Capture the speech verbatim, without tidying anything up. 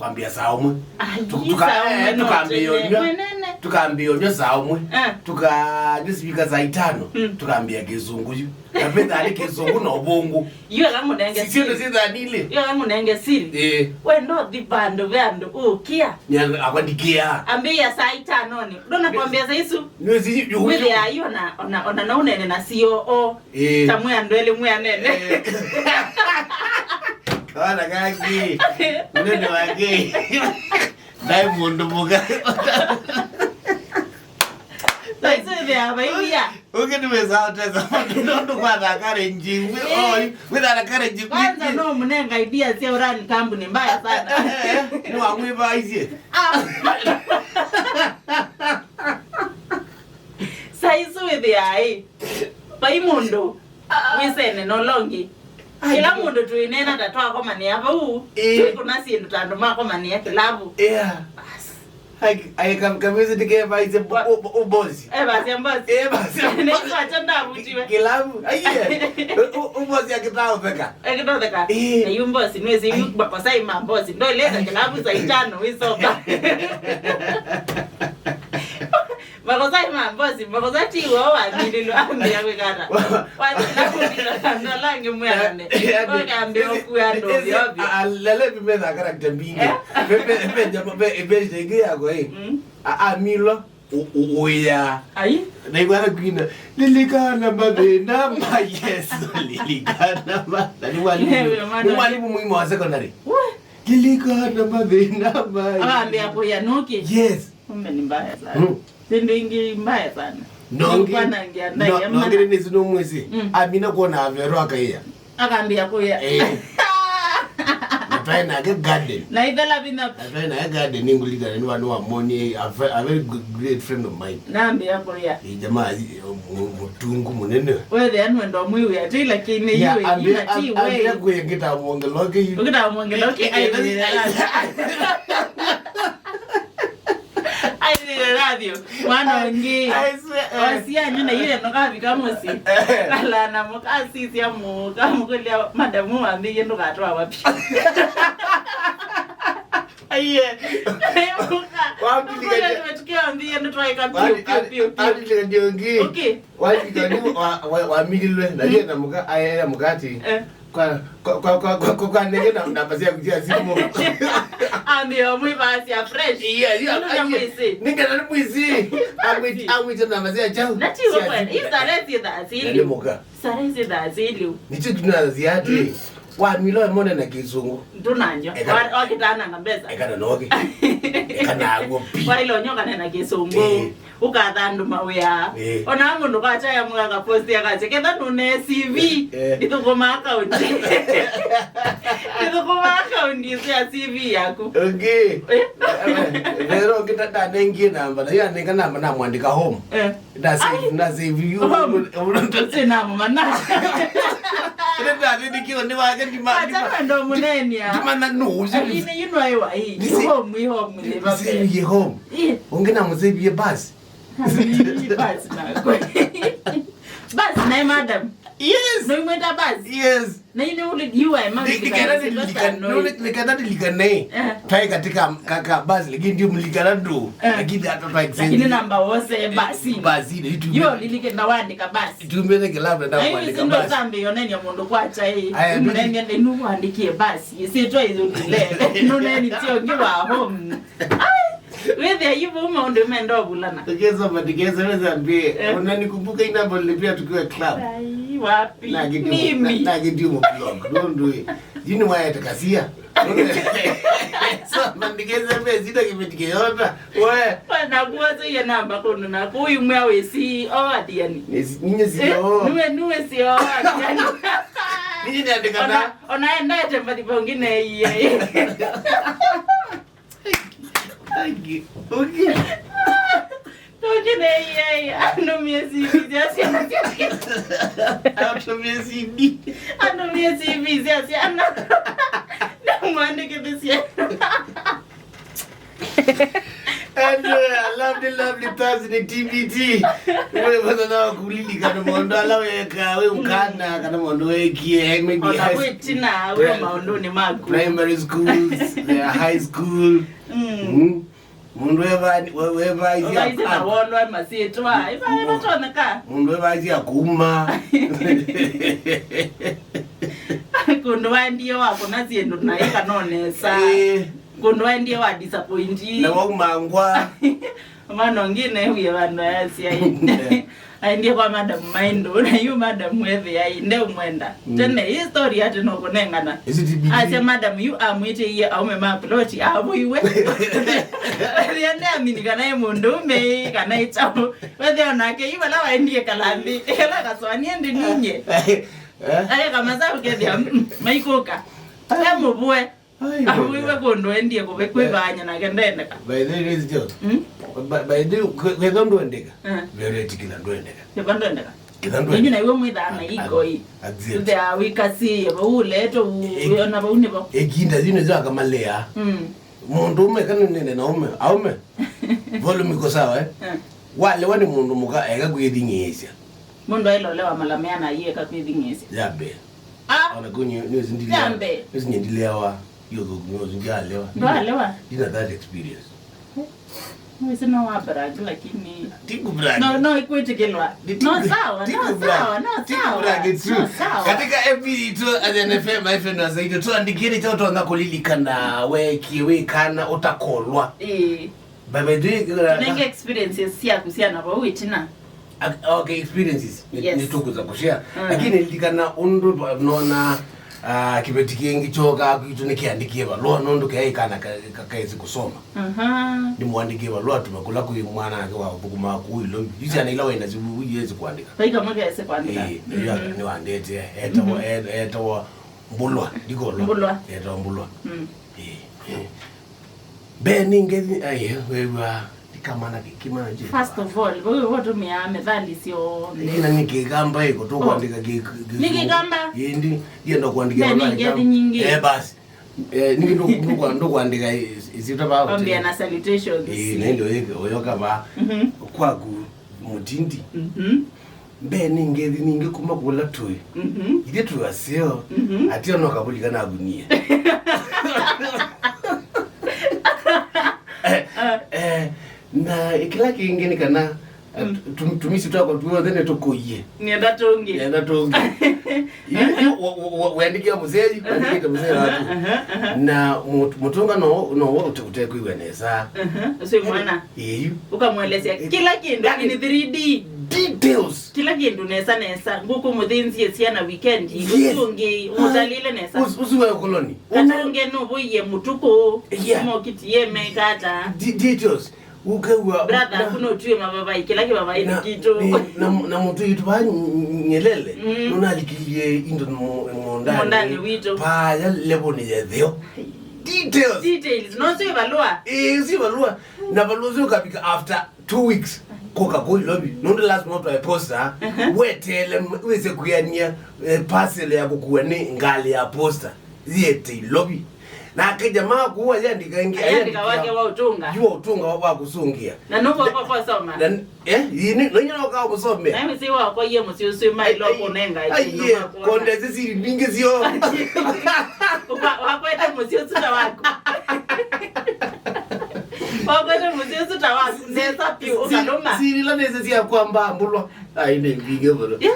Ambia saa ũmwe. Ai, tuka-, saa ũmwe eh, no tukambia tene. Onyo. Mwenene. Tukambia onyo saa ũmwe. Ah. Tuka, nĩ sivika saa itano. Mm. Tukambia kĩsũngũ yu. Na petha nĩ kĩsũngũ na ũvũngũ. Yu eka mũnenge siri. Sio ndio sithanile. Yu eka mũnenge siri. Eh. We ndo thi vandũ ve andũ ũkia. Ni akwa ndikia. Ambia saa itanoni. Ndona kwambia saa isu. Nĩ si yu. Wĩthĩa yu ona, ona, ona no ũnene na C O O. Eh. Ta mwĩ andũ elĩ mwĩ anene. Eh. Kawana kaki. Mũnene wake. Ndaĩ mũndũ mũka. Thaisũthĩa vaivia. Ũngĩ nĩwĩsaa ũtesa mũndũ nũndũ kwa thakare njingwi. Eh. Oi, wĩtha thakare njingwi. Kwanza no mũnenga idea sya ũrani kambuni mbaya sana. Nĩwamwĩvaisye. Ah. Saisu wĩthĩaa ĩ. Vai mũndũ wĩsene na ũla ũngĩ. Ai, kĩla mũndũ twĩneena ta twakomanĩa vau, ĩĩ, twĩkũna syĩndũ ta andũ makomanĩa kĩlavu. Yeah. Basi. Ai, ai, kam-, kamwĩsĩ ndikevaisye bo-, wa- ũ-, ũ-, ũbosi. Evasya mbosi. Evasya mbosi. Nĩkwakya ndavutiwe. Kĩlavu. Aiye. Ũ-, ũ-, ũbosi akĩtaũtheka. Akĩtaũtheka. Ĩĩ. Na yu mbosi, nwĩsĩ yu ai, makosai ma mbosi. Ndoeleza kĩlavu saa itano wĩsoka. Makosa ma mbosi, makosa ti woo wathililwe ambia kwikata. Wathililwe na langi mwianane. Wakambia okua ndo ovyo ovyo. Lele vimeza character mbingi. Eh? Ve, ve, ve, jama, ve, ve, jenge yako, eh. Mm. A, a, milo, u, u, uya. Ai. Na igwana kwina. Lilikana mathina ma Yesu. Lilikana ma. Na ni mwalimu. Ewe, mwana. Ni mwalimu muhimu wa secondary. We. Lilikana mathina ma Yesu. Akambia kuya nuki. Yes. Kumbe ni mbaya sana. Mm. Syĩndũ ingĩ mbaya sana. Nongi, nĩkwanangia ndai no, ya nongi mana. Nĩnĩsĩ nũmwĩsĩ. Mm. Amina kuona avero akaia. Akambia kuya. Eh. Na twaĩ nake garden. Na ithela vinya. Na twaĩ nake garden, nĩngũlikana nĩ wa, nĩ wa moni, a ve-, a very good, great friend of mine. Nambia kuya. Ĩ jamaa, ĩ, mu-, mũtungu mũnene. Wethe anwenda mwĩwĩ ati, lakini yeah, yu, ambia, yu na ti ambia we. Kuya ngĩta mwongeloke yu. Ngĩta mwongeloke, ai, ai, ai. Ailile radio mwana ũngĩ. I swear, eh. Wasianyu na ile nokavika mũsyĩ. Eh. Kalana mũkasisya mũkamũkũlya madamu wambĩie ndũkatwawa pyu. Aiye. Mũka. Wambilikania. Mũka tukiambie ndũtwaika pyu, pyu, pyu. Wambilikania ũngĩ. Okay. Walika ni wa, wa, wamililwe, na yeye na mũka, aye na mũkati. Eh. Kwa, kwa, kwa nenge na, na pasia kutia simu. Ambia mwĩvasya fresh. Yeah, yeah. Ndio mwĩsĩ. Ninga na mwĩsĩ. Amwĩta, amwĩta na pasia chao. Na ti wewe, hii starehe si za asili. Ndio mũka. Starehe si za asili. Ni kitu tunaziati. Mm. Wa milo mone na kizungu. Tunanyo. Eka. Wa, wakitana na pesa. Eka na noge. Eka na agwo pi. Wa ilo nyoka na kizungu. Eh. Ũkatha andũ mawĩa. Eh. Ona mũndũ kwachaya mũga kaposti akasya, ketha nũne C V, eh, ndithũkũmaa kaunti. Ndithũkũmaa kaunti ĩsu ya C V yaku. Okay. Eh? Lero ngĩta ndanengie namba, na yanenga namba namwandĩka home. Eh. Na save, ai, na save you. Home. Sina mwana. Ĩla ndanengiwe nĩ wake ndima, ndima. Achana ndo mũnenia. Ndimana no. Lakini you know I wa hii. Home, home, nĩ save home. Ĩ. Ũngĩ namũsavie basi. Ĩ, basi nakwe. Basi naye madam. Yes. Noimwĩta basi. Yes. Na ine ule you are man. Nikenda nilikane. Nikenda nilikane. Eh. Twaĩ katika ka, ka basi, lakini ndio mlikana ndo. Eh. Lakini hata twa exchange. Lakini namba wose basi. Basi ndio itu. Yo lilikenda wandĩka basi. Tumbele kila mtu anataka kuandika basi. Sambe yonenia mũndũ kwa chai. Aya, ndio. Mnenge ndio wandĩkie basi. Sitwa hizo ndile. Noneni tio ngi wa home. Ai. Wĩthĩa yu vau maũndũ menda ũvulana. Tukesoma, tukesoma, zambie. Eh. Unanikumbuka ile ambayo nilipia tukiwa club? Ai, wapi? Na kitu, mimi. Na, na kitu mu blog. Don't do it. Jini mwaye takasia. Soma, tukesoma, zita kipindi kiyota. We. Wanakuwa sio namba kono na kuyu mwa we C E O atiani. Ninye C E O. Eh, nuwe, nuwe C E O atiani. Ninye niandika na. Ona, ona enda ete mbali pongine iye. Thank you. Okay. Tũkĩne iai, andũmie C D sya syana. Andũmie C D. Andũmie C D sya syana. Ndamwandĩkĩthĩsye. Andũ ala Lovely, lovely Thursday, T B T. Wewe bana na kulilikana maũndũ ala weka, we ũkana, kana maũndũ wekie, maybe ona high, kwĩtina, we maũndũnĩ maku. Primary schools, the high school. Mm. Mm. Mũndũ weva-, we-, wevaisya ũvaisye na wonwa masitwa. Iva, iva toneka. Mũndũ wevaisya kuma. Kũndũ waendie wakũna syĩndũ na ikanonesa. Eh. Kũndũ waendie wa disappoint. Na waumangwa. Mwana ũngĩ newie vandũ ayasya. Aendie kwa madam Maindo, na yu madam ethĩa ndeũmwenda. Mm. Tene, hii story ati no kũnengana. Is it B B? Asya madam yu amwĩtĩie aume ma ploti, avũiwe. Ethĩa ndeamini kana e mũndũũme, kana e kyaũ. Wethĩa onake, yu vala waendie kalambi, ela kaswanie ndi ninye. Eh? Aye kamasavu kethĩa, mm, maikũka. E mũvũe. Ai, avũiwe kũndũ endie kũve kwĩvaanya nake ndendeka. By the way, ladies and gentlemen, mm? By, by the way, kwe-, kwetha ndwendeka. Eh. Vero etikila ndwendeka. Kĩva ndwendeka. Kĩtha ndwendeka. Inyu naiwe mwĩthaa na iko i. Exactly. Uthea wikasiie vau uleto u-, eh, ona vau nĩvo. Ekinda yu nĩzo akamalea. Mm. Mũndũ ũme kana nene na ũme, aume. Volume iko sawa, eh? Eh. Walewa nĩ mũndũ mũka eka kwĩthing'ĩĩsya. Mũndũ aĩlolewa mala meana aieka kwĩthing'ĩĩsya. Ya mbee. Ah. Ona kũu nĩ, nĩ ũsindilea. Ya mbee. Nĩ ũsindilea wa. Hiyo thũku nĩ ũsindilea alewa. Ndwalewa. Ndina that experience. Mwĩsĩ no wa brag, lakini ti ku brag. No, no, ikwĩtĩkĩlwa. Ti ku-, no sawa, ti no ku brag. Sawa, no sawa. Ti ku brag, it's true. No sawa. Katika F B itũ, Athiani F M, F M na zaidi, tuandikire cha ũtonga kũlilikana wekie wĩkana ũtakolwa. Ĩĩ. By, by the way, uh, tunenge experiences syaku sya na vau ĩtina. Ac-, okay, experiences. Ni, yes. Nitukuza kushare. Mm. Lakini lilikana undu nona, uh, kiveti kingi choka kwitu nikiandikie valua nundu kiai kana ka-, ka-, kaisi kusoma. Mhm. Nimwandikie valua tumakula kwi mwana wake wa thukuma ku ilo. Yusi ana ila wenda sibu yezi kuandika. Vai kamwe kesi kuandika. Eh, ndio. Mhm. Niwandete. Etawa, mhm, e-, etawa Mbulwa, ndikolwa. Mbulwa. Etawa Mbulwa. Mm. Eh, eh. Mbee nĩ ngethi, ai, wew'a, ndikamana kĩkĩmana njĩ. First of all, vau ĩvo tũmĩaa methali syonthe. Ĩkina nĩ kĩkamba ĩko, tũkwandĩka kĩ-, kĩ-, nĩ kĩkamba? Ĩndĩ, ndienda kũandĩka. Mbee nĩ ngethi nyingĩ. Eh, basi. Eh, ningĩ ndũ-, ndũkwa-, ndũkwandĩka ĩ-, ĩsyĩtwa vaa. Kwambia na salutations. Eh, na ĩndĩ ũyũka vaa. Mhm. Kwaku mũtindi. Mhm. Mbee nĩ ngethi ningĩ kuma kũla tũĩ. Mhm. Ithyĩ twĩ aseo, mhm, atĩ ona ũkavũlika na avunie. Eh, eh, na kĩla kĩngĩ nĩ kana, eh, mm, tum-, tumisi twakwa tuothe nĩtũkũie. Nĩenda tũngĩ. Nĩenda tũngĩ. Yu, yu, wa-, wa-, wa-, wĩandĩkĩa mũsei, wĩandĩkĩte mũsei waku. Aha, aha, aha. Na mũ-, mũtũnga no, no ũte-, ũtekwĩw'a nesa. Aha, ũcio mwana. Ĩĩ, yu. Ũkamwelesya kĩla kĩndũ, yani, in three D. Details. Kĩla kĩndũ nesa nesa. Ngũkũ mũthĩnzie syana weekend. Yes. Ũcio ũngĩ, ah, ũtalile nesa. Ũs-, ũsu wa ũkoloni. Katũnge nũvũie mũtukũ. Yeah. Mokiti yemekata. De-, details. Ũkew'a brother, na, kuna ũtwie mavavai, kĩla kĩvavai na, nĩ kitũ. Nĩ, na, na mũtũitũ va Nyelele, mm, nũnalikilie indo mũ-, mũũndanĩ. Mũũndanĩ witũ. Paya level nĩ yetheo. Details. Details. No sio valua. Eh, sio valua. Na valua sio kabika after two weeks. Koka kũ Ilovi. Nũndũ lazima ũtwae poster. Uh-huh. Wetele m-, wĩse kwiania, eh, parcel ya kũkua nĩ ngalĩ ya poster. Yĩete Ilovi. Nake jamaa kũu ayandĩka ĩngĩ, ayandĩka wake wa ũtũnga. Yu wa ũtũnga wa, wa kũsũngĩa. Na nũkwakwa kwasoma. Na, eh, ĩĩ, nĩ, no inya noka ũmũsome. Na mĩsĩ wakwa iye mũsyĩ ũsu mailo kũnenga. Ai, kĩndũ iye, makona. Konde sisi mbingĩ sio. Ũka-, wakwete mũsyĩ ũsu ta waku. Wakwete mũsyĩ ũsu ta waku. Nesa piũ, si-, ũkalũma. Sirila nesa sia kwamba mbulwa. Ai, nĩ mbingĩ mũno. Yes,